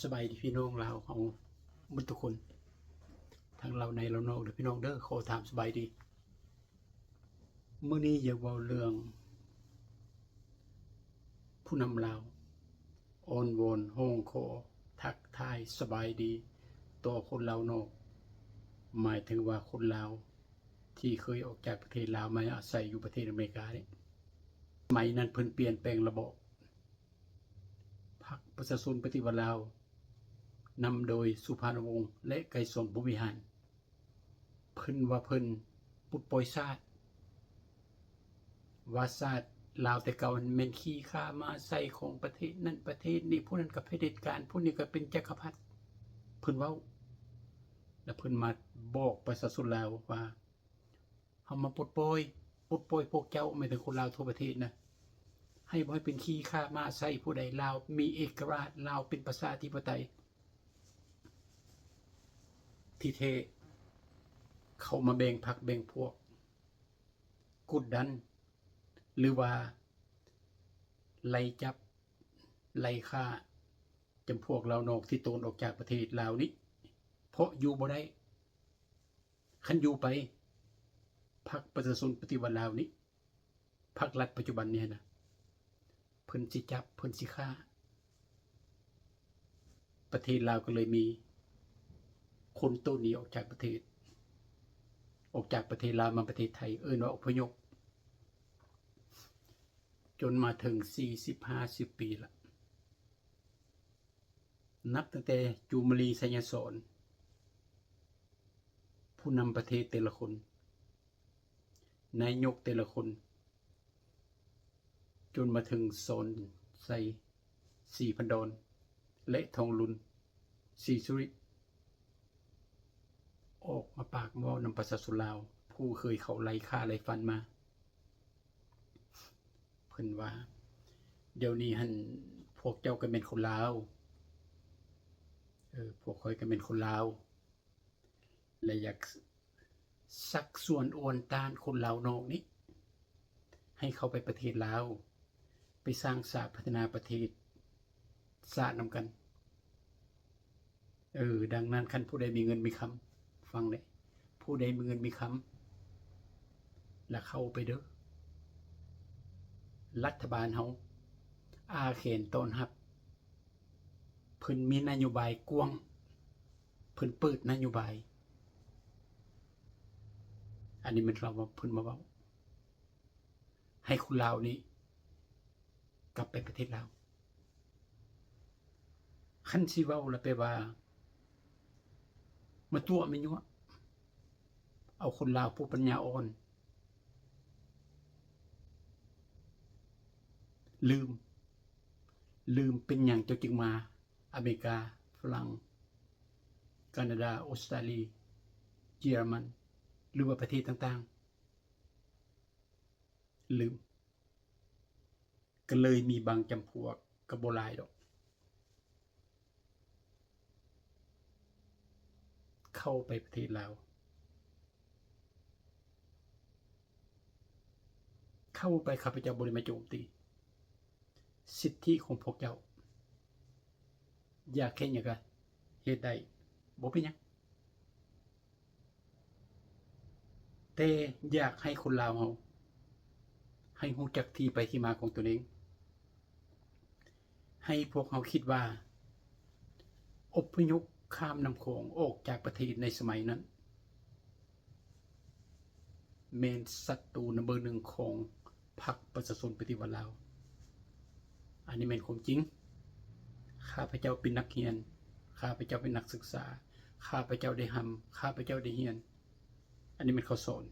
ສະບາຍດີພີ່ນ້ອງລາວເຮົາໝົດທຸກຄົນ ທັງລາວໃນລາວນອກເດີພີ່ນ້ອງເດີ ຂໍຖາມສະບາຍດີ. ມື້ນີ້ຢາກເວົ້າເລື່ອງຜູ້ນຳລາວ ອ້ອນວອນ ຮ້ອງຂໍ ທັກທາຍ ສະບາຍດີຕໍ່ຄົນລາວນອກ ໝາຍເຖິງວ່າຄົນລາວທີ່ເຄີຍອອກຈາກປະເທດລາວມາອາໄສຢູ່ປະເທດອາເມລິກາເດ້. ສະໄໝນັ້ນເພິ່ນປ່ຽນແປງລະບອບ ພັກປະຊາຊົນປະຕິວັດລາວ ນຳໂດຍ ສຸພານຸວົງ ແລະ ໄກສອນ ພົມວິຫານ ເພິ່ນວ່າເພິ່ນປົດປ່ອຍຊາດ ວ່າຊາດລາວແຕ່ເກົ່າຫັ້ນແມ່ນຂີ້ຂ້າມ້າໄຊຂອງປະເທດນັ້ນປະເທດນີ້ ຜູ້ນັ້ນກໍຜະເດັດການ ຜູ້ນີ້ກໍເປັນຈັກກະພັດ ເພິ່ນເວົ້າ ແລ້ວເພິ່ນມາບອກປະຊາຊົນລາວວ່າ ເຮົາມາປົດປ່ອຍ ປົດປ່ອຍພວກເຈົ້າ ໝາຍເຖິງຄົນລາວທົ່ວປະເທດນະ ໃຫ້ບໍ່ໃຫ້ເປັນຂີ້ຂ້າມ້າໄຊຜູ້ໃດ ລາວມີເອກະລາດ ລາວເປັນປະຊາທິປະໄຕ. ທີ່ແທ້ເຂົາມາແບ່ງພັກແບ່ງພວກ ກົດດັນ ຫຼືວ່າໄລ່ຈັບ ໄລ່ຂ້າ ຈຳພວກລາວນອກທີ່ໂຕນອອກຈາກປະເທດລາວນີ້ ເພາະຢູ່ບໍ່ໄດ້. ຄັນຢູ່ໄປ ພັກປະຊາຊົນປະຕິວັດລາວນີ້ ພັກລັດປັດຈຸບັນນີ້ຫັ້ນນະ ເພິ່ນຊິຈັບ ເພິ່ນຊິຂ້າ. ປະເທດລາວກໍເລີຍມີຄົນໂຕນໜີອອກຈາກປະເທດ ອອກຈາກປະເທດລາວມາປະເທດໄທ ເອີ້ນວ່າອົບພະຍົບ ຈົນມາເຖິງສີ່ສິບ ຫ້າສິບປີລະ. ນັບຕັ້ງແຕ່ຈູມມະລີ ໄຊຍະສອນ ຜູ້ນຳປະເທດແຕ່ລະຄົນ ນາຍົກແຕ່ລະຄົນ ຈົນມາເຖິງສອນໄຊ ສີພັນດອນ ແລະ ທອງລຸນ ສີສຸລິດ ອອກມາປາກເວົ້ານຳປະຊາຊົນລາວ ຜູ້ເຄີຍເຂົາໄລ່ຂ້າໄລ່ຟັນມາ. ເພິ່ນວ່າ ດຽວນີ້ຫັ້ນພວກເຈົ້າກໍແມ່ນຄົນລາວ ເອີ ພວກຂ້ອຍກໍແມ່ນຄົນລາວ ແລະ ຢາກຊັກຊວນອວນຕ້ານຄົນລາວນອກນີ້ ໃຫ້ເຂົ້າໄປປະເທດລາວ ໄປສ້າງຊາດ ພັດທະນາປະເທດຊາດນຳກັນ. ເອີ ດັ່ງນັ້ນ ຄັນຜູ້ໃດມີເງິນມີຄຳ ຟັງເດີ້ ຜູ້ໃດມີເງິນມີຄຳ ລະເຂົ້າໄປເດີ້ ລັດຖະບານເຮົາອ້າແຂນຕ້ອນຮັບ ເພິ່ນມີນະໂຍບາຍກວ້າງ ເພິ່ນເປີດນະໂຍບາຍ. ອັນນີ້ແມ່ນລາວເວົ້າ ເພິ່ນມາເວົ້າ ໃຫ້ຄົນລາວນີ້ກັບໄປປະເທດລາວ. ຄັນຊິເວົ້າລະແປວ່າ ມາຕົວະມາຍົວະ ເອົາຄົນລາວຜູ້ປັນຍາອ່ອນ ລືມ ລືມເປັນຫຍັງເຈົ້າຈຶ່ງມາອາເມລິກາ, ຝຣັ່ງ, ການາດາ, ອົດສະຕາລີ, ເຢຍລະມັນ ຫຼືວ່າປະເທດຕ່າງໆ ລືມ. ກໍເລີຍມີບາງຈຳພວກ ກໍບໍ່ຫຼາຍດອກ ເຂົ້າໄປປະເທດລາວ. ເຂົ້າໄປ ຂ້າພະເຈົ້າບໍ່ໄດ້ມາໂຈມຕີ ສິດທິຂອງພວກເຈົ້າ ຢາກເຮັດຫຍັງກະເຮັດໄດ້ ບໍ່ເປັນຫຍັງ. ແຕ່ຢາກໃຫ້ຄົນລາວເຮົາ ໃຫ້ຮູ້ຈັກທີ່ໄປທີ່ມາຂອງຕົນເອງ. ໃຫ້ພວກເຮົາຄິດວ່າ ອົບພະຍົບຂ້າມນ້ຳຂອງອອກຈາກປະເທດໃນສະໄໝນັ້ນ ແມ່ນສັດຕູນຳເບີໜຶ່ງຂອງພັກປະຊາຊົນປະຕິວັດລາວ. ອັນນີ້ແມ່ນຄວາມຈິງ. ຂ້າພະເຈົ້າເປັນນັກຮຽນ, ຂ້າພະເຈົ້າເປັນນັກສຶກສາ, ຂ້າພະເຈົ້າໄດ້ຮ່ຳ, ຂ້າພະເຈົ້າໄດ້ຮຽນ. ອັນນີ້ແມ່ນເຂົາສອນ.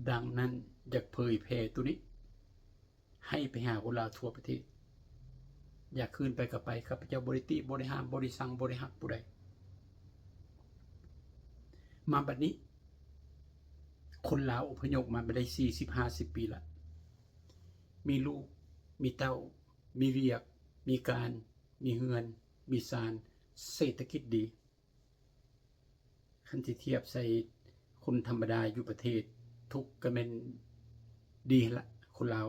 ດັ່ງນັ້ນ ຢາກເຜີຍແຜ່ໂຕນີ້ ໃຫ້ໄປຫາຄົນລາວທົ່ວປະເທດ. ຢາກຄືນໄປກໍໄປ, ຂ້າພະເຈົ້າບໍ່ໄດ້ຕິ, ບໍ່ໄດ້ຫ້າມ, ບໍ່ໄດ້ສັ່ງ, ບໍ່ໄດ້ຫັກຜູ້ໃດ. ມາບັດນີ້ ຄົນລາວອົບພະຍົບມາໄດ້ ສີ່ສິບ ຫ້າສິບປີລະ, ມີລູກ ມີເຕົ້າ, ມີວຽກ ມີການ, ມີເຮືອນ ມີຊານ, ເສດຖະກິດດີ. ຄັນຊິທຽບໃສ່ຄົນທຳມະດາຢູ່ປະເທດທຸກກໍແມ່ນດີຫັ້ນລະ ຄົນລາວ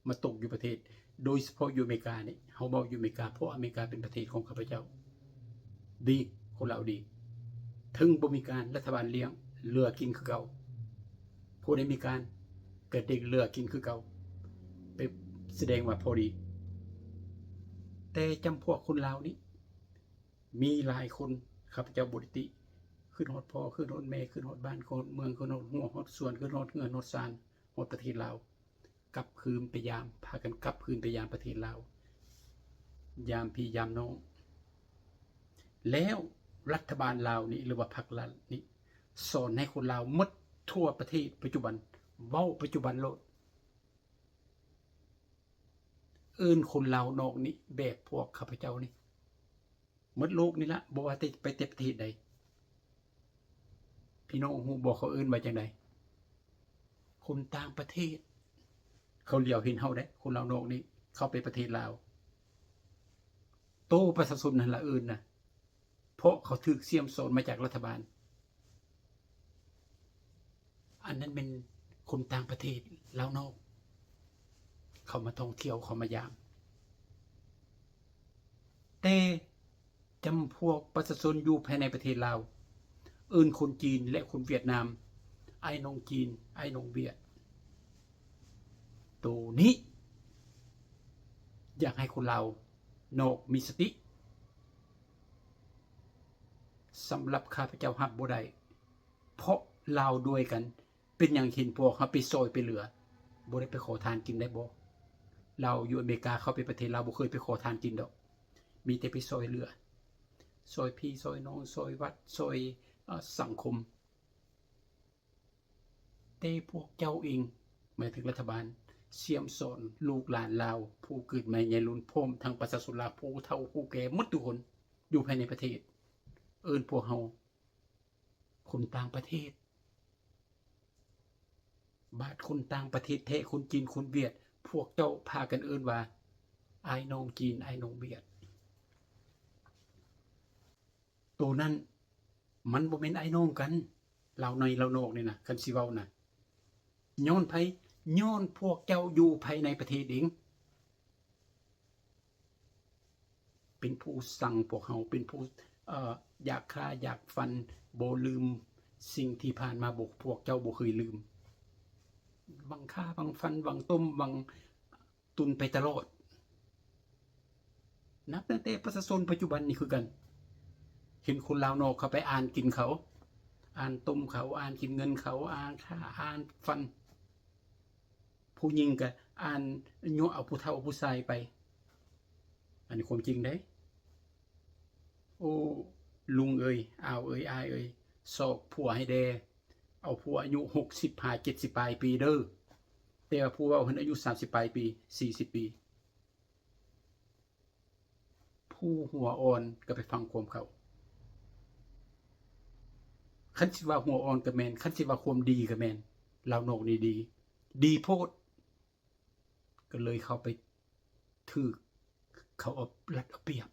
ມາຕົກຢູ່ປະເທດ ໂດຍສະເພາະຢູ່ອາເມລິການີ້ ເຮົາເວົ້າຢູ່ອາເມລິກາ ເພາະອາເມລິກາເປັນປະເທດຂອງຂ້າພະເຈົ້າ. ດີ ຄົນລາວດີ ເຖິງບໍ່ມີການ ລັດຖະບານລ້ຽງ ເຫຼືອກິນຄືເກົ່າ. ຜູ້ໃດມີການ ກະໄດ້ເຫຼືອກິນຄືເກົ່າ ໄປສະແດງວ່າພໍດີ. ແຕ່ຈຳພວກຄົນລາວນີ້ ມີຫຼາຍຄົນ ຂ້າພະເຈົ້າບໍ່ໄດ້ຕິ ຄິດຮອດພໍ່ ຄິດຮອດແມ່ ຄິດຮອດບ້ານ ຄິດຮອດເມືອງ ຄິດຮອດຮົ້ວຮອດສວນ ຄິດຮອດເຮືອນຮອດຊານ ຮອດປະເທດລາວ ກັບຄືນໄປຢາມ ພາກັນກັບຄືນໄປຢາມປະເທດລາວ ຢາມພີ່ຢາມນ້ອງ. ແລ້ວລັດຖະບານລາວນີ້ ຫຼືວ່າພັກລັດນີ້ ສອນໃຫ້ຄົນລາວໝົດທົ່ວປະເທດປັດຈຸບັນ ເວົ້າປັດຈຸບັນໂລດ ເອີ້ນຄົນລາວນອກນີ້ ແບບພວກຂ້າພະເຈົ້ານີ້ ໝົດໂລກນີ້ລະ ບໍ່ວ່າແຕ່ໄປແຕ່ປະເທດໃດ. ພີ່ນ້ອງຮູ້ບໍ່ ເຂົາເອີ້ນວ່າຈັ່ງໃດ? ຄົນຕ່າງປະເທດ. ເຂົາຫຼຽວເຫັນເຮົາເດ້ ຄົນລາວນອກນີ້ ເຂົ້າໄປປະເທດລາວ. ໂຕປະຊາຊົນຫັ້ນລະເອີ້ນນະ ເພາະເຂົາຖືກສ່ຽມສອນມາຈາກລັດຖະບານ. ອັນນັ້ນແມ່ນຄົນຕ່າງປະເທດ ລາວນອກ ເຂົາມາທ່ອງທ່ຽວ ເຂົາມາຢາມ. ແຕ່ຈຳພວກປະຊາຊົນຢູ່ພາຍໃນປະເທດລາວ ເອີ້ນຄົນຈີນ ແລະ ຄົນຫວຽດນາມ ອ້າຍນ້ອງຈີນ ອ້າຍນ້ອງຫວຽດ. ໂຕນີ້ ຢາກໃຫ້ຄົນລາວນອກມີສະຕິ. ສຳລັບຂ້າພະເຈົ້າຮັບບໍ່ໄດ້ ເພາະລາວດ້ວຍກັນ. ເປັນຫຍັງເຫັນພວກເຮົາໄປຊ່ອຍໄປເຫຼືອ ບໍ່ໄດ້ໄປຂໍທານກິນໄດ້ບໍ່? ລາວຢູ່ອາເມລິກາ ເຂົ້າໄປປະເທດລາວ ບໍ່ເຄີຍໄປຂໍທານກິນດອກ ມີແຕ່ໄປຊ່ອຍເຫຼືອ ຊ່ອຍພີ່ຊ່ອຍນ້ອງ ຊ່ອຍວັດ ຊ່ອຍ ເອີ ສັງຄົມ. ແຕ່ພວກເຈົ້າເອງ ໝາຍເຖິງລັດຖະບານ ສ່ຽມສອນລູກຫຼານລາວ ຜູ້ເກີດໃໝ່ໃຫຍ່ລຸນ ພ້ອມທັງປະຊາຊົນລາວ ຜູ້ເຖົ້າຜູ້ແກ່ໝົດທຸກຄົນ ຢູ່ພາຍໃນປະເທດ ເອີ້ນພວກເຮົາ ຄົນຕ່າງປະເທດ. ບາດຄົນຕ່າງປະເທດແທ້ ຄົນຈີນ ຄົນຫວຽດ ພວກເຈົ້າພາກັນເອີ້ນວ່າ ອ້າຍນ້ອງຈີນ ອ້າຍນ້ອງຫວຽດ. ໂຕນັ້ນມັນບໍ່ແມ່ນອ້າຍນ້ອງກັນ ລາວໃນລາວນອກນີ້ນະ ຄັນຊິເວົ້ານະ. ຍ້ອນໃຜ? ຍ້ອນພວກເຈົ້າຢູ່ພາຍໃນປະເທດເອງ ເປັນຜູ້ສັ່ງພວກເຮົາ ເປັນຜູ້ ເອີ ຢາກຂ້າຢາກຟັນ ບໍ່ລືມສິ່ງທີ່ຜ່ານມາ ບໍ່ ພວກເຈົ້າບໍ່ເຄີຍລືມ. ຫວັງຂ້າຫວັງຟັນ ຫວັງຕົ້ມຫວັງຕຸນໄປຕະຫຼອດ. ນັບຕັ້ງແຕ່ປະຊາຊົນປັດຈຸບັນນີ້ຄືກັນ ເຫັນຄົນລາວນອກເຂົ້າໄປອ່ານກິນເຂົາ ອ່ານຕົ້ມເຂົາ ອ່ານກິນເງິນເຂົາ ອ່ານຂ້າ ອ່ານຟັນ. ຜູ້ຍິງກະອ່ານຍົວະເອົາຜູ້ເຖົ້າຜູ້ຊາຍໄປ. ອັນນີ້ຄວາມຈິງເດ້. ໂອ້ ລຸງເອີຍ ອາວເອີຍ ອ້າຍເອີຍ ຊອກຜົວໃຫ້ແດ່. ເອົາຜົວອາຍຸຫົກສິບຫ້າ ເຈັດສິບປາຍປີເດີ. ແຕ່ວ່າຜູ້ເວົ້າຫັ້ນອາຍຸສາມສິບປາຍປີ ສີ່ສິບປີ. ຜູ້ຫົວອ່ອນກໍໄປຟັງຄວາມເຂົາ. ຄັນຊິວ່າຫົວອ່ອນກໍແມ່ນ, ຄັນຊິວ່າຄວາມດີກໍແມ່ນ. ລາວນອກນີ້ດີ, ດີໂພດ, ກໍເລີຍເຂົ້າໄປຖືກເຂົາເອົາລັດເອົາປຽບ.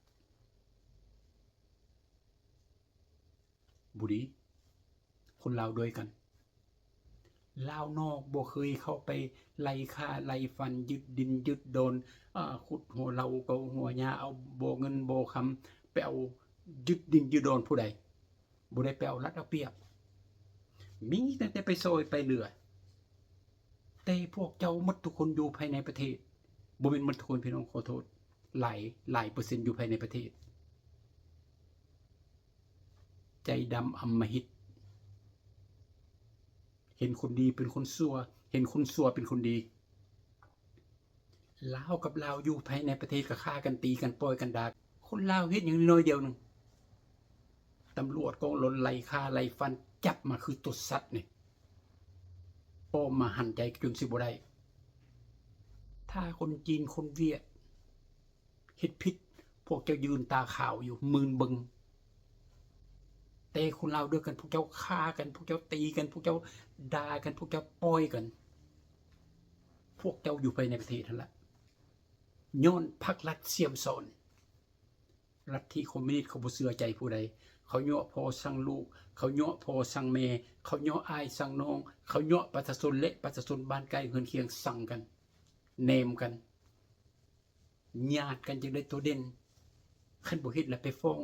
ບໍ່ດີ. ຄົນລາວດ້ວຍກັນ. ລາວນອກບໍ່ເຄີຍເຂົ້າໄປໄລ່ຂ້າໄລ່ຟັນ, ຍຶດດິນຍຶດດອນ, ອາ, ຂຸດຫົວເຫຼົ່າເກົາຫົວຫຍ້າ, ເອົາບໍ່ເງິນບໍ່ຄຳ, ໄປເອົາຍຶດດິນຍຶດດອນຜູ້ໃດ. ບໍ່ໄດ້ໄປເອົາລັດເອົາປຽບ. ມີຕັ້ງແຕ່ໄປຊ່ອຍໄປເຫຼືອ. ແຕ່ພວກເຈົ້າໝົດທຸກຄົນຢູ່ພາຍໃນປະເທດ. ບໍ່ແມ່ນໝົດທຸກຄົນ, ພີ່ນ້ອງ, ຂໍໂທດ. ຫຼາຍ, ຫຼາຍເປີເຊັນຢູ່ພາຍໃນປະເທດ. ໃຈດຳອຳມະຫິດ. ເຫັນຄົນດີເປັນຄົນຊົ່ວ, ເຫັນຄົນຊົ່ວເປັນຄົນດີ. ລາວກັບລາວຢູ່ພາຍໃນປະເທດກໍຂ້າກັນ, ຕີກັນ, ຕ່ອຍກັນ, ດ່າ. ຄົນລາວເຮັດຫຍັງໜ້ອຍດຽວໜຶ່ງ, ຕຳຫຼວດກໍລົນໄລ່ຂ້າໄລ່ຟັນ, ຈັບມາຄືຕົວສັດນີ້, ປ້ອມມາຫັນໃຈຈົນຊິບໍ່ໄດ້. ຖ້າຄົນຈີນ, ຄົນຫວຽດ ເຮັດຜິດ, ພວກເຈົ້າຢືນຕາຂາວຢູ່, ມື່ນເບິ່ງ. ແຕ່ຄົນລາວດ້ວຍກັນ, ພວກເຈົ້າຂ້າກັນ, ພວກເຈົ້າຕີກັນ, ພວກເຈົ້າດ່າກັນ, ພວກເຈົ້າຕ່ອຍກັນ. ພວກເຈົ້າຢູ່ພາຍໃນປະເທດຫັ້ນລະ, ຍ້ອນພັກລັດສ່ຽມສອນ. ລັດທິຄອມມິວນິດເຂົາບໍ່ເຊື່ອໃຈຜູ້ໃດ. ເຂົາຍົວະພໍ່ຊັງລູກ, ເຂົາຍົວະພໍ່ຊັງແມ່, ເຂົາຍົວະອ້າຍຊັງນ້ອງ, ເຂົາຍົວະປະຊາຊົນ ແລະ ປະຊາຊົນບ້ານໃກ້ເຮືອນຄຽງຊັງກັນ. ແນມກັນ ຍາດກັນຈຶ່ງໄດ້ໂຕເດັ່ນ. ຄັນບໍ່ເຮັດແລ້ວໄປຟ້ອງ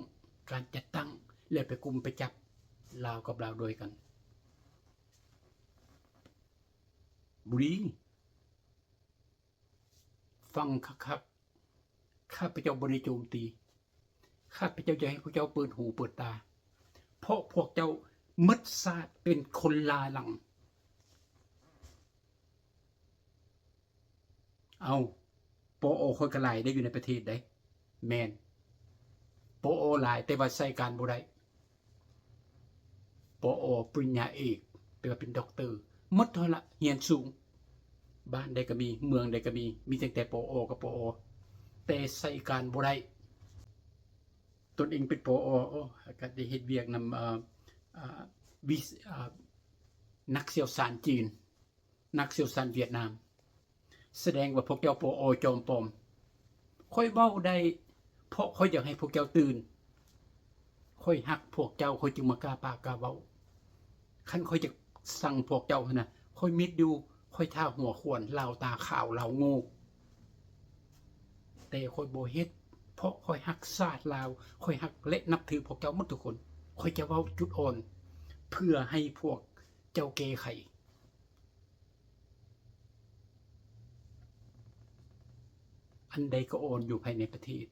ການຈັດຕັ້ງ ແລ້ວໄປກຸມໄປຈັບ ລາວກັບລາວດ້ວຍກັນ ບໍ່ດີ. ຟັງຄັກໆ ຂ້າພະເຈົ້າບໍ່ໄດ້ໂຈມຕີ. ຂ້າພະເຈົ້າຢາກໃຫ້ພວກເຈົ້າເປີດຫູເປີດຕາ ເພາະພວກເຈົ້າໝົດຊາດເປັນຄົນລ້າຫຼັງ. ເອົ້າ ປອ ຂ້ອຍກໍຫຼາຍເດ້ ຢູ່ໃນປະເທດໃດ໋. ແມ່ນ ປອ ຫຼາຍ ແຕ່ວ່າໃຊ້ການບໍ່ໄດ້. ປອ ປະລິນຍາເອກ ແປວ່າເປັນດັອກເຕີ ໝົດເທົ່ານັ້ນລະ ຮຽນສູງ ບ້ານໃດກໍມີ ເມືອງໃດກໍມີ ມີຕັ້ງແຕ່ ປອ ກັບ ປອ ແຕ່ໃຊ້ການບໍ່ໄດ້. ຕົນເອງເປັນ ປອ ກໍໄດ້ເຮັດວຽກນຳ ເອີ ເອີ ວິ ເອີ ນັກຊ່ຽວຊານຈີນ ນັກຊ່ຽວຊານຫວຽດນາມ ສະແດງວ່າພວກເຈົ້າ ປອ ຈອມປອມ. ຂ້ອຍເວົ້າໄດ້ ເພາະຂ້ອຍຢາກໃຫ້ພວກເຈົ້າຕື່ນ. ຂ້ອຍຮັກພວກເຈົ້າ ຂ້ອຍຈຶ່ງມາກ້າປາກກ້າເວົ້າ. ຄັນຂ້ອຍຢາກສັ່ງພວກເຈົ້າຫັ້ນນະ ຂ້ອຍມິດຢູ່ ຂ້ອຍຖ້າຫົວຂວນ ລາວຕາຂາວ ລາວໂງ່. ແຕ່ຂ້ອຍບໍ່ເຮັດ ເພາະຂ້ອຍຮັກຊາດລາວ, ຂ້ອຍຮັກ ແລະ ນັບຖືພວກເຈົ້າໝົດທຸກຄົນ. ຂ້ອຍຈະເວົ້າຈຸດອ່ອນ ເພື່ອໃຫ້ພວກເຈົ້າແກ້ໄຂ. ອັນໃດກໍອ່ອນຢູ່ພາຍໃນປະເທດ.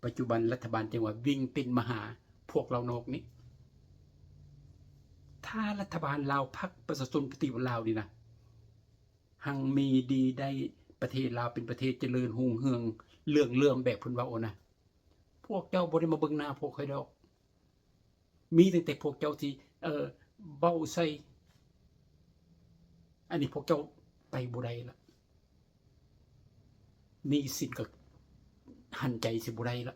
ປັດຈຸບັນລັດຖະບານຈັ່ງວ່າວິ່ງເຕັ້ນມາຫາພວກລາວນອກນີ້. ຖ້າລັດຖະບານລາວ ພັກປະຊາຊົນປະຕິວັດລາວນີ້ນະ ຮັ່ງມີດີໄດ້ ປະເທດລາວເປັນປະເທດຈະເລີນຮຸ່ງເຮືອງເລື່ອງເລື່ອມແບບເພິ່ນເວົ້ານະ, ພວກເຈົ້າບໍ່ໄດ້ມາເບິ່ງໜ້າພວກຂ້ອຍດອກ. ມີຕັ້ງແຕ່ພວກເຈົ້າທີ່ ເອີ ເວົ້າໃສ່ ອັນນີ້ພວກເຈົ້າໄປບໍ່ໄດ້ລະ. ໜີ້ສິນກໍຫັນໃຈຊິບໍ່ໄດ້ລະ.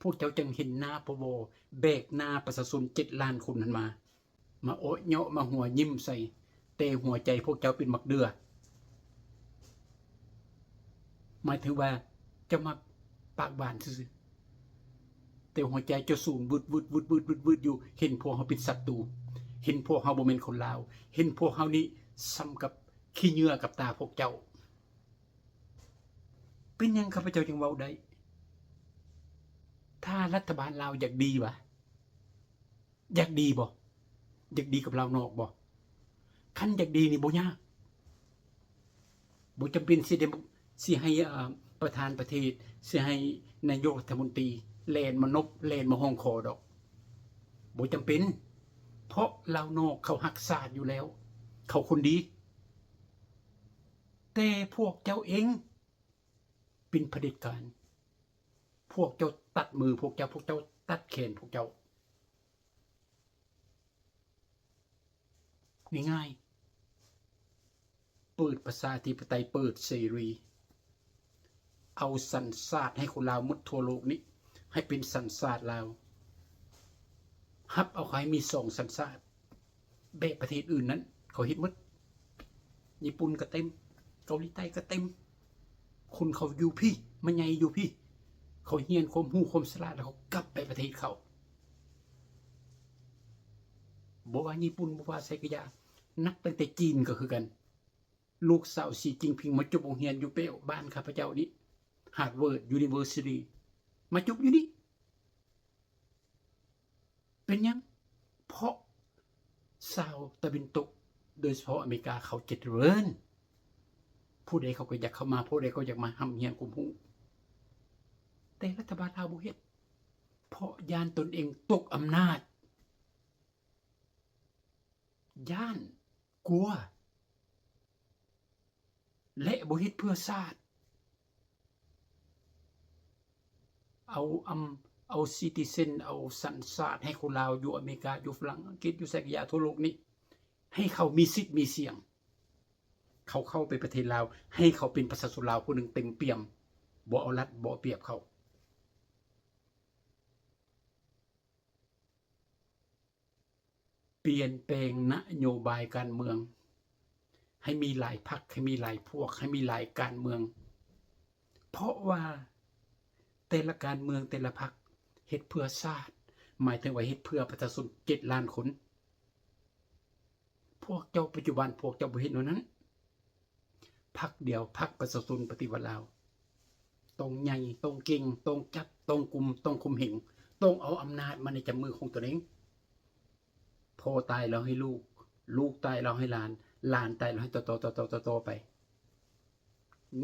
ພວກເຈົ້າຈັ່ງເຫັນໜ້າ ປວ ແບກໜ້າປະຊາຊົນເຈັດລ້ານຄົນຫັ້ນມາ. ມາໂອະເຍາະ ມາຫົວຍິ້ມໃສ່, ແຕ່ຫົວໃຈພວກເຈົ້າເປັນໝາກເດື່ອ. ໝາຍເຖິງວ່າເຈົ້າມັກປາກຫວານຊື່ໆ, ແຕ່ຫົວໃຈເຈົ້າສູນວືດໆ ວືດໆ ວືດໆຢູ່, ເຫັນພວກເຮົາເປັນສັດຕູ, ເຫັນພວກເຮົາບໍ່ແມ່ນຄົນລາວ, ເຫັນພວກເຮົານີ້ສ່ຳກັບຂີ້ເຫຍື້ອກັບຕາພວກເຈົ້າ. ເປັນຫຍັງຂ້າພະເຈົ້າຈຶ່ງເວົ້າໄດ້? ຖ້າລັດຖະບານລາວຢາກດີຫວາ? ຢາກດີບໍ່? ຢາກດີກັບລາວນອກບໍ່? ຄັນຢາກດີນີ້ບໍ່ຍາກ, ບໍ່ຈຳເປັນຊິໄດ້ ຊິໃຫ້ ເອີ ປະທານປະເທດ, ຊິໃຫ້ນາຍົກລັດຖະມົນຕີແລ່ນມານົບ, ແລ່ນມາຮ້ອງຂໍດອກ, ບໍ່ຈຳເປັນ, ເພາະລາວນອກເຂົາຮັກຊາດຢູ່ແລ້ວ, ເຂົາຄົນດີ. ແຕ່ພວກເຈົ້າເອງເປັນຜະເດັດການ, ພວກເຈົ້າຕັດມືພວກເຈົ້າ, ພວກເຈົ້າຕັດແຂນພວກເຈົ້າ. ງ່າຍໆ, ເປີດປະຊາທິປະໄຕ, ເປີດເສລີ, ເອົາສັນຊາດໃຫ້ຄົນລາວໝົດທົ່ວໂລກນີ້, ໃຫ້ເປັນສັນຊາດລາວ, ຮັບເອົາເຂົາໃຫ້ມີສອງສັນຊາດ. ແບບປະເທດອື່ນນັ້ນເຂົາເຮັດໝົດ, ຍີ່ປຸ່ນກໍເຕັມ, ເກົາຫຼີໃຕ້ກໍເຕັມ, ຄົນເຂົາຢູ່ພີ້ ມາໃຫຍ່ຢູ່ພີ້, ເຂົາຮຽນຄວາມຮູ້ຄວາມສະຫຼາດແລ້ວເຂົາກັບໄປປະເທດເຂົາ. ບໍ່ວ່າຍີ່ປຸ່ນ ບໍ່ວ່າໃສກໍຢ່າ, ນັບຕັ້ງແຕ່ຈີນກໍຄືກັນ. ລູກສາວສີຈິ້ນຜິງມາຈົບໂຮງຮຽນຢູ່ແປ້ວບ້ານຂ້າພະເຈົ້ານີ້, ຮາດເວີດ University, ມາຈົບຢູ່ນີ້. ເປັນຫຍັງ? ເພາະຊາວຕາເວັນຕົກ ໂດຍສະເພາະອາເມລິກາ ເຂົາຈະຈະເລີນ, ຜູ້ໃດເຂົາກໍຢາກເຂົ້າມາ, ຜູ້ໃດກໍຢາກມາຮ່ຳຮຽນຄວາມຮູ້. ແຕ່ລັດຖະບານລາວບໍ່ເຮັດ, ເພາະຢ້ານຕົນເອງຕົກອຳນາດ, ຢ້ານ, ກົວ ແລະ ບໍ່ເຮັດເພື່ອຊາດ. ເອົາ ອຳ ເອົາ citizen ເອົາສັນຊາດໃຫ້ຄົນລາວຢູ່ອາເມລິກາ, ຢູ່ຝຣັ່ງ, ອັງກິດ, ຢູ່ໃສກະຢ່າ ທົ່ວໂລກນີ້, ໃຫ້ເຂົາມີສິດມີສຽງ. ເຂົາເຂົ້າໄປປະເທດລາວ, ໃຫ້ເຂົາເປັນປະຊາຊົນລາວຜູ້ໜຶ່ງເຕັມປ່ຽມ, ບໍ່ເອົາລັດ, ບໍ່ເອົາປຽບເຂົາ. ປ່ຽນແປງນະໂຍບາຍການເມືອງ ໃຫ້ມີຫຼາຍພັກ, ໃຫ້ມີຫຼາຍພວກ, ໃຫ້ມີຫຼາຍການເມືອງ, ເພາະວ່າແຕ່ລະການເມືອງ, ແຕ່ລະພັກເຮັດເພື່ອຊາດ, ໝາຍເຖິງວ່າເຮັດເພື່ອປະຊາຊົນເຈັດລ້ານຄົນ. ພ ພວກເຈົ້າປັດຈຸບັນ ພວກເຈົ້າບໍ່ເຫັນແນວນັ້ນ. ພັກດຽວ ພັກປະຊາຊົນປະຕິວັດລາວ ຕ້ອງໃຫຍ່ ຕ້ອງເກັ່ງ ຕ້ອງຈັບ ຕ້ອງກຸມ ຕ້ອງຂົ່ມເຫງ ຕ້ອງເອົາອຳນາດມາໃນກຳມືຂອງຕົນເອງ. ພໍ່ຕາຍແລ້ວໃຫ້ລູກ ລູກຕາຍແລ້ວໃຫ້ຫຼານ ຫຼານຕາຍແລ້ວໃຫ້ຕໍ່ໆໆໆໆໄປ.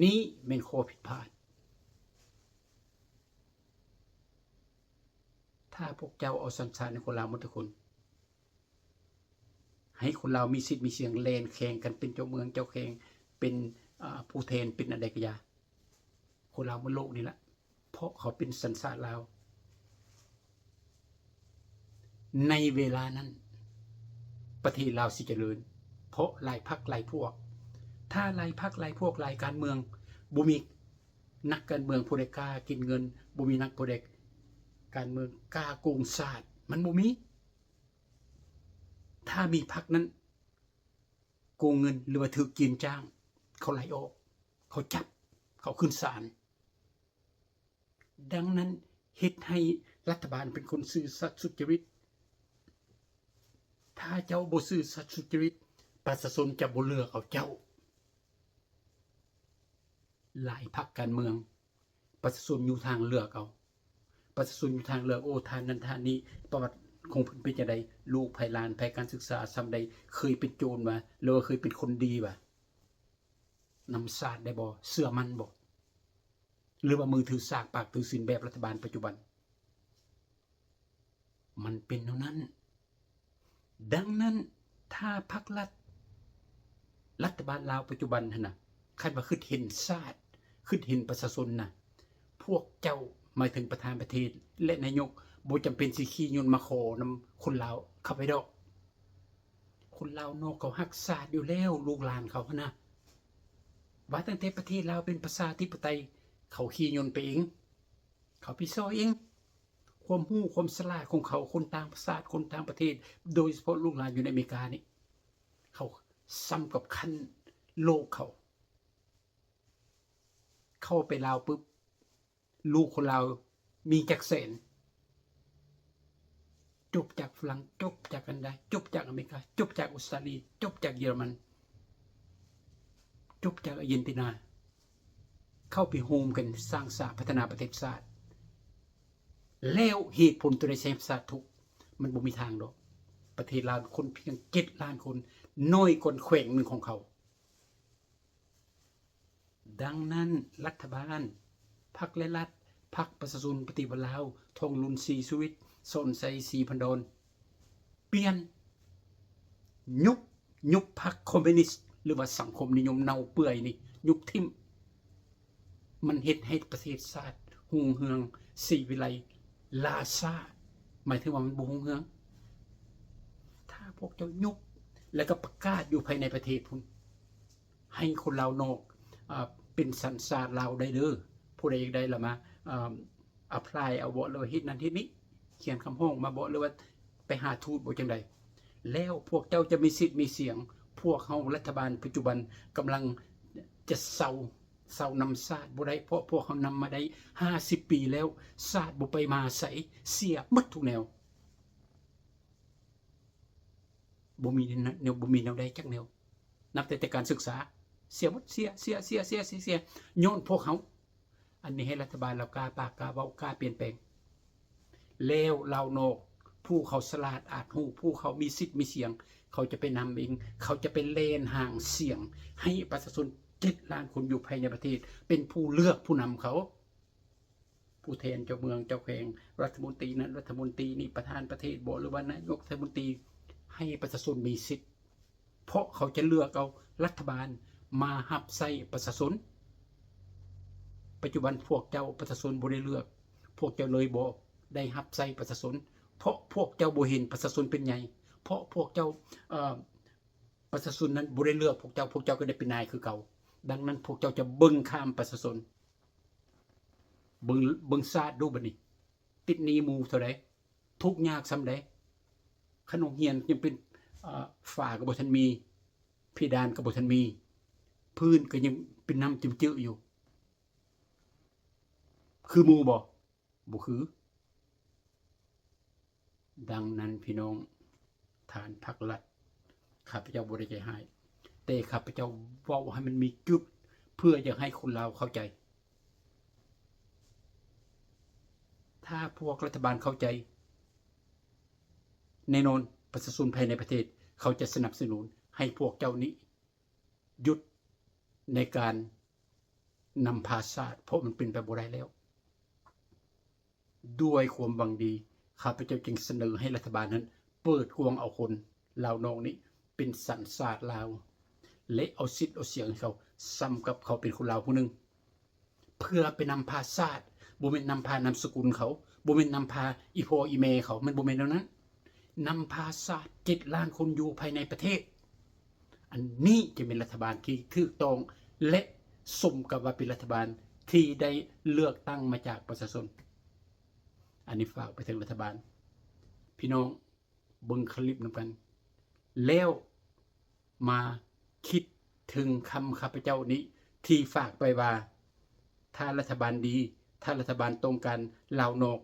ນີ້ແມ່ນຂໍ້ຜິດພາດ. ຖ້າພວກເຈົ້າເອົາສັນຊາດໃຫ້ຄົນລາວໝົດທຸກຄົນ ໃຫ້ຄົນລາວມີສິດມີສຽງ ແລ່ນແຂ່ງກັນເປັນເຈົ້າເມືອງເຈົ້າແຂວງ ເປັນ ອາ ຜູ້ແທນ ເປັນອັນໃດກໍຢ່າ ຄົນລາວໝົດໂລກນີ້ລະ ເພາະເຂົາເປັນສັນຊາດລາວ. ໃນເວລານັ້ນ ປະເທດລາວຊິຈະເລີນ ເພາະຫຼາຍພັກຫຼາຍພວກ. ຖ້າຫຼາຍພັກຫຼາຍພວກ ຫຼາຍການເມືອງ ບໍ່ມີນັກການເມືອງຜູ້ໃດກ້າກິນເງິນ ບໍ່ມີນັກຜູ້ໃດການເມືອງກ້າໂກງຊາດ ມັນບໍ່ມີ. ຖ້າມີພັກນັ້ນໂກງເງິນ ຫຼືວ່າຖືກຈີນຈ້າງ ເຂົາໄລ່ອອກ ເຂົາຈັບ ເຂົາຂຶ້ນສານ. ດັ່ງນັ້ນ ເຮັດໃຫ້ລັດຖະບານເປັນຄົນຊື່ສັດສຸດຈະລິດ. ຖ້າເຈົ້າບໍ່ຊື່ສັດສຸດຈະລິດ ປະຊາຊົນຈະບໍ່ເລືອກເອົາເຈົ້າ. ຫຼາຍພັກການເມືອງ ປະຊາຊົນຢູ່ທາງເລືອກເອົາ. ປະຊາຊົນຢູ່ທາງເລືອກ ໂອ້ ທ່ານນັ້ນທ່ານນີ້ ປະຫວັດຂອງເພິ່ນເປັນຈັ່ງໃດ? ລູກໃຜ ຫຼານໃຜ ການສຶກສາສ່ຳໃດ? ເຄີຍເປັນໂຈນຫວາ? ຫຼືວ່າເຄີຍເປັນຄົນດີຫວາ? ນຳຊາດໄດ້ບໍ່? ເຊື່ອໝັ້ນບໍ່? ຫຼືວ່າມືຖືສາກປາກຖືສິນແບບລັດຖະບານປັດຈຸບັນ? ມັນເປັນແນວນັ້ນ. ດັ່ງນັ້ນ ຖ້າພັກລັດ ລັດຖະບານລາວປັດຈຸບັນຫັ້ນນະ ຄັນວ່າຄິດເຫັນຊາດ ຄິດເຫັນປະຊາຊົນນະ ພວກເຈົ້າ ໝາຍເຖິງປະທານປະເທດ ແລະ ນາຍົກ ບໍ່ຈຳເປັນຊິຂີ່ຍົນມາຂໍນຳຄົນລາວເຂົ້າໄປດອກ. ຄົນລາວນອກເຂົາຮັກຊາດຢູ່ແລ້ວ ລູກຫຼານເຂົາຫັ້ນນະ. ວ່າຕັ້ງແຕ່ປະເທດລາວເປັນປະຊາທິປະໄຕ ເຂົາຂີ່ຍົນໄປເອງ ເຂົາໄປຊ່ອຍເອງ. ຄວາມຮູ້ຄວາມສະຫຼາດຂອງເຂົາ ຄົນຕ່າງຊາດ ຄົນຕ່າງປະເທດ ໂດຍສະເພາະລູກຫຼານຢູ່ໃນອາເມລິການີ້ ເຂົາສ່ຳກັບຂັ້ນໂລກເຂົາ. ເຂົ້າໄປລາວປຶບ ລູກຄົນລາວມີຈັກແສນ? ຈົບຈາກຝຣັ່ງ ຈົບຈາກການາດາ ຈົບຈາກອາເມລິກາ ຈົບຈາກອົດສະຕາລີ ຈົບຈາກເຢຍລະມັນ ຈົບຈາກອາເຈນຕິນາ ເຂົ້າໄປໂຮມກັນສ້າງຊາດ ພັດທະນາປະເທດຊາດ ແລ້ວເຫດຜົນຕົວໃດຊິໃຫ້ປະຊາຊົນທຸກ? ມັນບໍ່ມີທາງດອກ. ປະເທດລາວຄົນພຽງເຈັດລ້ານຄົນ ໜ້ອຍກວ່າແຂວງໜຶ່ງຂອງເຂົາ. ດັ່ງນັ້ນ ລັດຖະບານ ພັກ ແລະ ລັດ ພັກປະຊາຊົນປະຕິວັດລາວ ທອງລຸນ ສີສຸວິດ ສອນໄຊ ສີພັນດອນ ປ່ຽນ ຍຸບ ຍຸບພັກຄອມມູນິດ ຫຼືວ່າສັງຄົມນິຍົມເນົ່າເປື່ອຍນີ້ ຍຸບຖິ້ມ. ມັນເຮັດໃຫ້ປະເທດຊາດຮຸ່ງເຮືອງ ສີວິໄລລ້າຊ້າ ໝາຍເຖິງວ່າມັນບໍ່ຮຸ່ງເຮືອງ. ຖ້າພວກເຈົ້າຍຸບ ແລ້ວກໍປະກາດຢູ່ພາຍໃນປະເທດພຸ້ນ ໃຫ້ຄົນລາວນອກ ອາ ເປັນສັນຊາດລາວໄດ້ເດີ. ຜູ້ໃດຢາກໄດ້ລະມາ ອາ apply ເອົາບໍ ຫຼືວ່າເຮັດນັ້ນເຮັດນີ້ ຂຽນຄຳຮ້ອງມາບໍ ຫຼືວ່າໄປຫາທູດບໍ ຈັ່ງໃດ? ແລ້ວພວກເຈົ້າຈະມີສິດມີສຽງ. ພວກເຮົາລັດຖະບານປັດຈຸບັນກຳລັງຈະເຊົາ ເຊົານຳຊາດບໍ່ໄດ້ ເພາະພວກເຮົານຳມາໄດ້ຫ້າສິບປີແລ້ວ ຊາດບໍ່ໄປມາໃສ ເສຍໝົດທຸກແນວ. ບໍ່ມີແນວ ບໍ່ມີແນວໃດຈັກແນວ ນັບແຕ່ ແຕ່ການສຶກສາ ເສຍໝົດ ເສຍ ເສຍ ເສຍ ເສຍ ເສຍ ຍ້ອນພວກເຮົາ. ອັນນີ້ໃຫ້ລັດຖະບານລາວກ້າປາກກ້າເວົ້າ ກ້າປ່ຽນແປງ ແລ້ວລາວນອກ ຜູ້ເຂົາສະຫຼາດອາດຮູ້ ຜູ້ເຂົາມີສິດມີສຽງ ເຂົາຈະໄປນຳເອງ ເຂົາຈະໄປແລ່ນຫາສຽງ ໃຫ້ປະຊາຊົນເຈັດລ້ານຄົນຢູ່ພາຍໃນປະເທດ ເປັນຜູ້ເລືອກຜູ້ນຳເຂົາ. ຜູ້ແທນເຈົ້າເມືອງເຈົ້າແຂວງ ລັດຖະມົນຕີນັ້ນລັດຖະມົນຕີນີ້ ປະທານປະເທດບໍ ຫຼືວ່ານາຍົກລັດຖະມົນຕີ ໃຫ້ປະຊາຊົນມີສິດ ເພາະເຂົາຈະເລືອກເອົາລັດຖະບານມາຮັບໃຊ້ປະຊາຊົນ. ປັດຈຸບັນພວກເຈົ້າປະຊາຊົນບໍ່ໄດ້ເລືອກ ພວກເຈົ້າເລີຍບໍ່ໄດ້ຮັບໃຊ້ປະຊາຊົນ ເພາະພວກເຈົ້າບໍ່ເຫັນປະຊາຊົນເປັນໃຫຍ່ ເພາະພວກເຈົ້າ ເອີ ປະຊາຊົນນັ້ນບໍ່ໄດ້ເລືອກພວກເຈົ້າ ພວກເຈົ້າກໍໄດ້ເປັນນາຍຄືເກົ່າ. ດັ່ງນັ້ນພວກເຈົ້າຈະເບິ່ງຂ້າມປະຊາຊົນ. ເບິ່ງ ເບິ່ງຊາດດູບັດນີ້ ຕິດໜີ້ໝູ່ເທົ່າໃດ? ທຸກຍາກສ່ຳໃດ? ຄັນໂຮງຮຽນຍັງເປັນ ເອີ ຝາກໍບໍ່ທັນມີ ເພດານກໍບໍ່ທັນມີ ພື້ນກໍຍັງເປັນນ້ຳຈືດໆຢູ່ ຄືໝູ່ບໍ່? ບໍ່ຄື. ດັ່ງນັ້ນພີ່ນ້ອງ ທ່ານພັກລັດ ຂ້າພະເຈົ້າບໍ່ໄດ້ໃຈຮ້າຍ, ແຕ່ຂ້າພະເຈົ້າເວົ້າໃຫ້ມັນມີຈຸດ ເພື່ອຢາກໃຫ້ຄົນລາວເຂົ້າໃຈ. ຖ້າພວກລັດຖະບານເຂົ້າໃຈ, ແນ່ນອນປະຊາຊົນພາຍໃນປະເທດເຂົາຈະສະໜັບສະໜູນໃຫ້ພວກເຈົ້ານີ້ຢຸດໃນການນຳພາຊາດ, ເພາະມັນເປັນໄປບໍ່ໄດ້ແລ້ວ. ດ້ວຍຄວາມຫວັງດີ, ຂ້າພະເຈົ້າຈຶ່ງສະເໜີໃຫ້ລັດຖະບານນັ້ນເປີດກວ້າງເອົາຄົນລາວນອກນີ້ເປັນສັນຊາດລາວ ແລະ ເອົາສິດເອົາສຽງໃຫ້ເຂົາສ່ຳກັບເຂົາເປັນຄົນລາວຜູ້ໜຶ່ງ ເພື່ອໄປນຳພາຊາດ, ບໍ່ແມ່ນນຳພານາມສະກຸນເຂົາ, ບໍ່ແມ່ນນຳພາອີ່ພໍ່ອີ່ແມ່ເຂົາ, ມັນບໍ່ແມ່ນແນວນັ້ນ. ນຳພາຊາດເຈັດລ້ານຄົນຢູ່ພາຍໃນປະເທດ. ອັນນີ້ຈະເປັນລັດຖະບານທີ່ຖືກຕ້ອງ ແລະ ສົມກັບວ່າເປັນລັດຖະບານທີ່ໄດ້ເລືອກຕັ້ງມາຈາກປະຊາຊົນ. ອັນນີ້ຝາກໄປເຖິງລັດຖະບານ. ພີ່ນ້ອງເບິ່ງຄລິບນຳກັນ ແລ້ວມາຄິດເຖິງຄຳຂ້າພະເຈົ້ານີ້ທີ່ຝາກໄປວ່າ ຖ້າລັດຖະບານດີ, ຖ້າລັດຖະບານຕ້ອງການລາວນອກ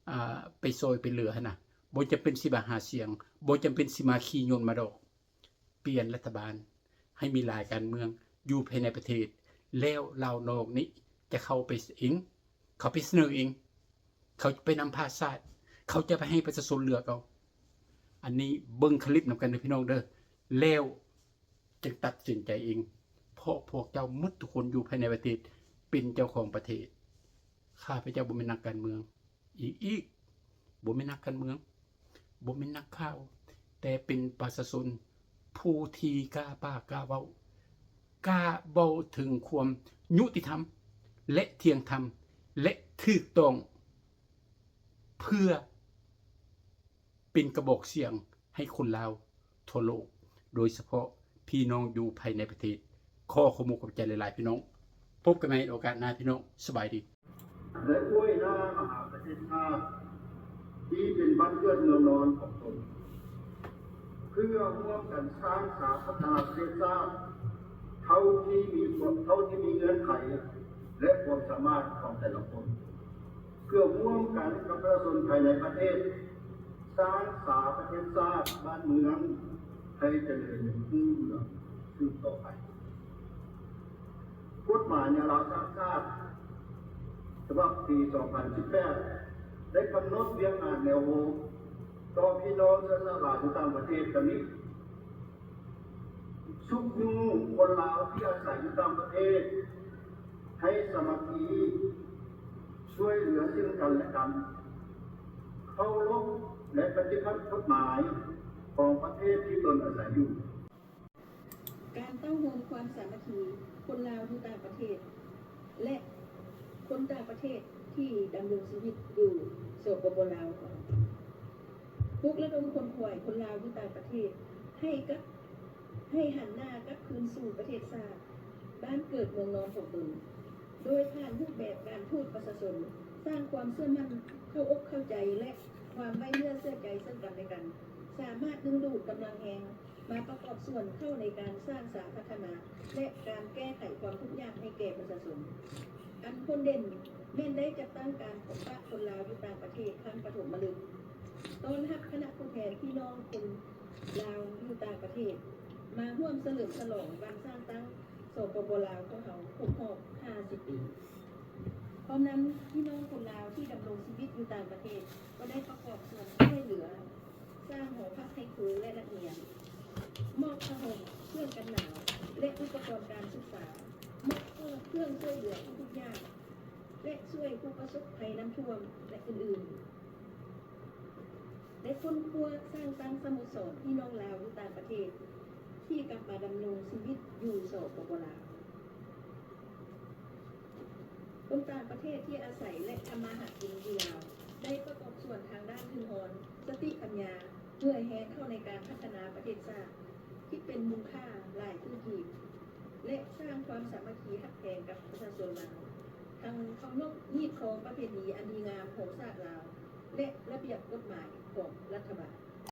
ອາ ໄປຊ່ອຍໄປເຫຼືອຫັ້ນນະ, ບໍ່ຈຳເປັນຊິມາຫາສຽງ, ບໍ່ຈຳເປັນຊິມາຂີ່ຍົນມາດອກ. ປ່ຽນລັດຖະບານໃຫ້ມີຫຼາຍການເມືອງຢູ່ພາຍໃນປະເທດ ແລ້ວລາວນອກນີ້ຈະເຂົ້າໄປເອງ, ເຂົາໄປສະເໜີເອງ, ເຂົາໄປນຳພາຊາດ, ເຂົາຈະໄປໃຫ້ປະຊາຊົນເລືອກເອົາ. ອັນນີ້ເບິ່ງຄລິບນຳກັນເດີພີ່ນ້ອງເດີ, ແລ້ວຈຶ່ງຕັດສິນໃຈເອງ, ເພາະພວກເຈົ້າໝົດທຸກຄົນຢູ່ພາຍໃນປະເທດເປັນເຈົ້າຂອງປະເທດ. ຂ້າພະເຈົ້າບໍ່ແມ່ນນັກການເມືອງ. ອີກ ອີກ ບໍ່ແມ່ນນັກການເມືອງ, ບໍ່ແມ່ນນັກຂ່າວ, ແຕ່ເປັນປະຊາຊົນຜູ້ທີ່ກ້າປາກກ້າເວົ້າ, ກ້າເວົ້າເຖິງຄວາມຍຸຕິທຳ ແລະ ທ່ຽງທຳ ແລະ ຖືກຕ້ອງ ເພື່ອ ເປັນກະບອກສຽງໃຫ້ຄົນລາວທົ່ວໂລກ, ໂດຍສະເພາະພີ່ນ້ອງຢູ່ພາຍໃນປະເທດ. ຂໍຂອບມຸກຂອບໃຈຫຼາຍໆ ພີ່ນ້ອງ. ພົບກັນໃໝ່ໂອກາດໜ້າ ພີ່ນ້ອງ. ສະບາຍດີ. ແລະ ອວຍໜ້າມະຫາປະເທດຊາດທີ່ເປັນບ້ານເກີດເມືອງນອນຂອງຕົນ, ເພື່ອຮ່ວມກັນສ້າງສາພັດທະນາປະເທດຊາດເທົ່າທີ່ມີ, ເທົ່າທີ່ມີເງື່ອນໄຂ ແລະ ຄວາມສາມາດຂອງແຕ່ລະຄົນ. ເພື່ອຮ່ວມກັນກັບປະຊາຊົນພາຍໃນປະເທດ ສ້າງສາປະເທດຊາດບ້ານເມືອງໃຫ້ຈະເລີນຮຸ່ງເຮືອງສືບຕໍ່ໄປ. ກົດໝາຍແນວລາວສ້າງຊາດ ສະບັບປີສອງພັນສິບແປດ ໄດ້ກຳນົດວຽກງານແນວໂຮມຕໍ່ພີ່ນ້ອງເຊື້ອຊາດລາວຢູ່ຕ່າງປະເທດດັ່ງນີ້. ຊຸກຍູ້ຄົນລາວທີ່ອາໄສຢູ່ຕ່າງປະເທດໃຫ້ສາມັກຄີ ຊ່ວຍເຫຼືອເຊິ່ງກັນແລະກັນ, ເຄົາລົບ ແລະ ປະຕິບັດກົດໝາຍຂອງປະເທດທີ່ຕົນອາໄສຢູ່. ການເຕົ້າໂຮມຄວາມສາມັກຄີຄົນລາວຢູ່ຕ່າງປະເທດ ແລະ ຄົນຕ່າງປະເທດທີ່ດຳລົງຊີວິດຢູ່ ສປປ ລາວ. ປຸກລະດົມຂົນຂວາຍຄົນລາວຢູ່ຕ່າງປະເທດໃຫ້ກັບ, ໃຫ້ຫັນໜ້າກັບຄືນສູ່ປະເທດຊາດ, ບ້ານເກີດເມືອງນອນຂອງຕົນ ໂດຍຜ່ານຮູບແບບການທູດປະຊາຊົນ, ສ້າງຄວາມເຊື່ອໝັ້ນ, ເຂົ້າອົກເຂົ້າໃຈ ແລະ ຄວາມໄວ້ເນື້ອເຊື່ອໃຈເຊິ່ງກັນແລະກັນ, ສາມາດດຶງດູດກຳລັງແຮງ ມາປະກອບສ່ວນເຂົ້າໃນການສ້າງສາພັດທະນາ ແລະ ການແກ້ໄຂຄວາມທຸກຍາກໃຫ້ແກ່ປະຊາຊົນ. ອັນໂດດເດັ່ນແມ່ນໄດ້ຈັດຕັ້ງການພົບປະຄົນລາວຢູ່ຕ່າງປະເທດຄັ້ງປະຖົມມະລຶກ, ຕ້ອນຮັບຄະນະຜູ້ແທນພີ່ນ້ອງຄົນລາວຢູ່ຕ່າງປະເທດ ມາຮ່ວມສະເຫຼີມສະຫຼອງວັນສ້າງຕັ້ງ ສປປ ລາວຂອງເຮົາຄົບຮອບຫ້າສິບປີ. ພ້ອມນັ້ນ, ພີ່ນ້ອງຄົນລາວທີ່ດຳລົງຊີວິດຢູ່ຕ່າງປະເທດ ກໍໄດ້ປະກອບສ່ວນຊ່ວຍເຫຼືອ ສ້າງຫໍພັກໃຫ້ຄູ ແລະ ນັກຮຽນ, ມອບຜ້າຫົ່ມ, ເຄື່ອງກັນໜາວ ແລະ ອຸປະກອນການສຶກສາ, ມອບເຄື່ອງຊ່ວຍເຫຼືອຜູ້ທຸກຍາກ ແລະ ຊ່ວຍຜູ້ປະສົບໄພນ້ຳຖ້ວມ ແລະ ອື່ນໆ. ໄດ້ຄົ້ນຄວ້າສ້າງຕັ້ງສະໂມສອນພີ່ນ້ອງລາວຢູ່ຕ່າງປະເທດ ທີ່ກັບມາດຳລົງຊີວິດຢູ່ ສປປ ລາວ. ຄົນຕ່າງປະເທດທີ່ອາໄສ ແລະ ທຳມາຫາກິນຢູ່ລາວ ໄດ້ປະກອບສ່ວນທາງດ້ານທຶນຮອນ, ສະຕິປັນຍາ, ເຫື່ອແຮງເຂົ້າໃນການພັດທະນາປະເທດຊາດ ຄິດເປັນມູນຄ່າຫຼາຍຕື້ກີບ ແລະ ສ້າງຄວາມສາມັກຄີຮັກແພງກັບປະຊາຊົນລາວ, ທັງເຄົາລົບຮີດຄອງປະເພນີອັນດີງາມຂອງຊາດລາວ ແລະ ລະບຽບກົດໝາຍຂອງລັດຖະບານ.